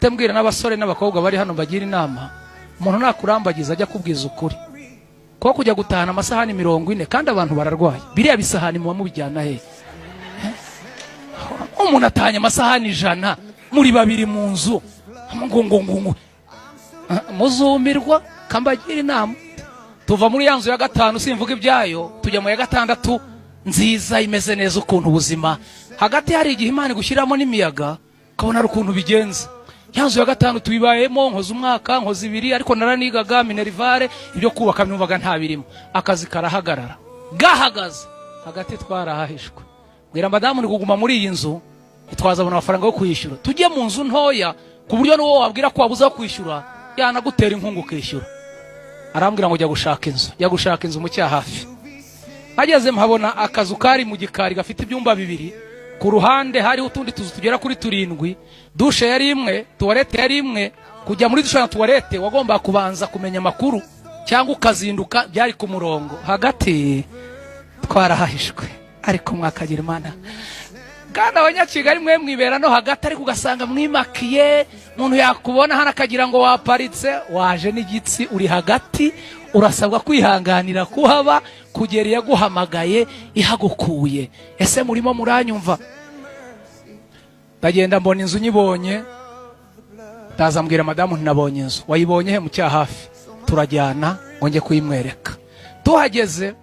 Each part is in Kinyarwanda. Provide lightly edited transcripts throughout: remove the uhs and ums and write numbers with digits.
Mpite mbwira n'abasore n'abakobwa bari hano, bagira inama: umuntu nakurambagiza, ajya kubwiza ukuri, kuko kujya gutahana amasahani 40 kandi abantu bararwaye, biriya bisahani muba mubijyana he? Umuntu atahanye amasahani 100 muri babiri mu nzu, ngo ngo ngo ngo muzumirwa. Kambagira inama: tuva muri ya nzu ya gatanu, simvuga ibyayo, tujya mu ya gatandatu nziza imeze neza. Ukuntu ubuzima hagati hari igihe Imana igushyiramo n'imiyaga, ukabona hari ukuntu bigenze. Ya nzu ya gatanu tuyibayemo, nkoze umwaka, nkoze 2, ariko naranigaga minerval, ibyo kubaka numvaga nta birimo. Akazi karahagarara, gahagaze hagati twarahahishwe. Mbwira madamu ni kuguma muri iyi nzu ntitwazabona amafaranga yo kwishyura, tujye mu nzu ntoya ku buryo n'uwo wabwira ko wabuze aho kwishyura yanagutera inkunga ukishyura. Arambwira ngo jya gushaka inzu. Jya gushaka inzu mu Cyahafi, ageze mpabona akazu kari mu gikari gafite ibyumba bibiri, ku ruhande hariho utundi tuzu tugera kuri turindwi. Douche yari imwe, toilette yari imwe. Kujya muri douche na toilette wagombaga kubanza kumenya amakuru cyangwa ukazinduka, byari ku murongo. Hagati twarahahishwe, ariko mwakagira Imana. Kandi Abanyakigali mwe mwibera no hagati, ariko ugasanga mwimakiye, umuntu yakubona hano akagira ngo waparitse waje n'igitsi. Uri hagati, urasabwa kwihanganira kuhaba kugera iyaguhamagaye ihagukuye. Ese murimo muranyumva? Ndagenda mbona inzu, nyibonye ndaza mbwira madamu ntinabonye inzu. Wayibonye he? Mu Cyahafi. Turajyana ngo njye kuyimwereka. Tuhageze,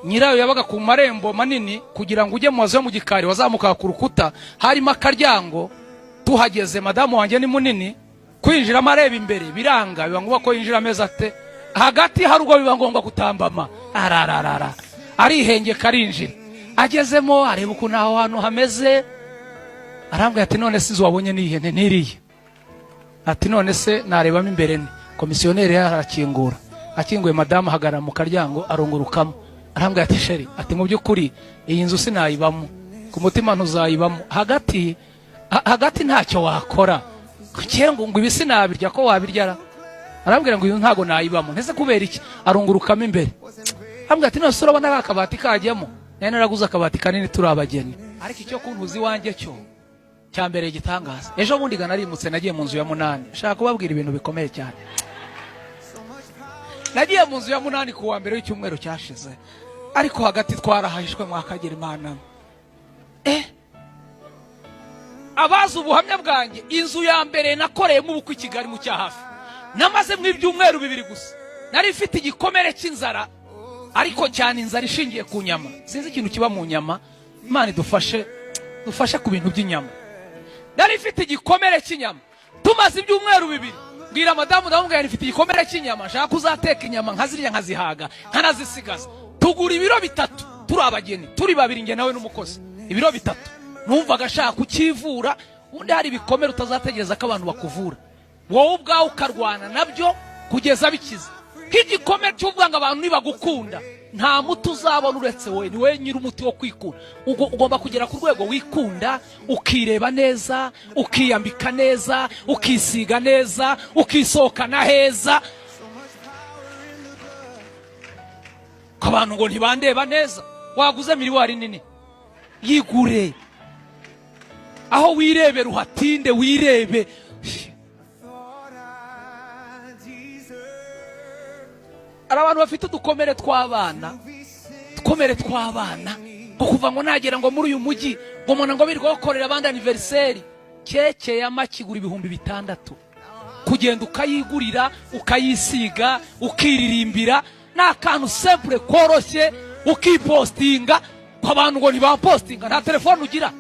nyirayo yabaga ku marembo manini. Kugira ngo ujye mu mazu yo mu gikari wazamukaga ku rukuta, harimo akaryango. Tuhageze, madamu wanjye ni munini, kwinjiramo areba imbere biranga, biba ngombwa ko yinjira ameze ate? Hagati hari ubwo biba ngombwa kutambama, arararara, arihengeka, arinjira. Agezemo areba ukuntu aho hantu hameze, arambwira ati: "None se inzu wabonye ni ihene ntiriye?" Ati: "None se narebamo imbere?" Ni komisiyoneri, arakingura. Akinguye, madamu ahagarara mu karyango, arungurukamo, arambwira ati: "Chéri," ati, "mu by'ukuri iyi nzu sinayibamo." Ku mutima ntuzayibamo. Hagati hagati ntacyo wakora ngo ibi sinabirya, ko wabirya. Arambwira ngo: "Iyi ntabwo nayibamo." Ntese kubera iki? Arungurukamo imbere, arambwira ati: "None se urabona ka kabati kajyamo?" Nari naraguze akabati kanini turi abageni. Ariko icyo kuntuza iwanjye cyo cya mbere igitangaza, ejo bundi narimutse, nagiye mu nzu ya munani. Nshaka kubabwira ibintu bikomeye cyane. Nagiye mu nzu ya munani ku wa mbere w'icyumweru cyashize, ariko hagati twarahahishwe, mwakagira Imana. Abazi ubuhamya bwanjye, inzu ya mbere nakoreyemo ubukwe i Kigali mu Cyahafi, namazemo ibyumweru 2 gusa. Nari mfite igikomere cy'inzara, ariko cyane inzara ishingiye ku nyama. Sinzi ikintu kiba mu nyama, Imana idufashe, dufashe ku bintu by'inyama. Nari mfite igikomere cy'inyama. Tumaze ibyumweru 2, mbwira madamu, ndamubwira: "Mfite igikomere cy'inyama, nshaka ko uzateka inyama nkazirya, nkazihaga, nkanazisigaza." Tugura ibiro 3, turi abageni, turi babiri, njye nawe n'umukozi. Ibiro 3. Numvaga ashaka kukivura. Ubundi hari ibikomere utazategereza ko abantu bakuvura, wowe ubwawe ukarwana nabyo kugeza bikize, nk'igikomere cy'uvuga ngo abantu nibagukunda. Nta muti uzabona uretse wowe, ni wowe nyiri umuti wo kwikunda. Ugomba kugera ku rwego wikunda, ukireba neza, ukiyambika neza, ukisiga neza, ukisohokana heza. Ko abantu ngo ntibandeba neza, waguze miroir nini, yigure, aho wirebera uhatinde, wirebe. Hari abantu bafite udukomere tw'abana, udukomere tw'abana, ngo kuva ngo nagera ngo muri uyu mujyi, ngo umuntu ngo birirwa bakorera abandi anniversaire. Cake ya make igura 6000. Kugenda ukayigurira, ukayisiga, ukiririmbira, ni akantu simple koroshye, ukipostinga. Ko abantu ngo ntibampostinga, nta telefone ugira.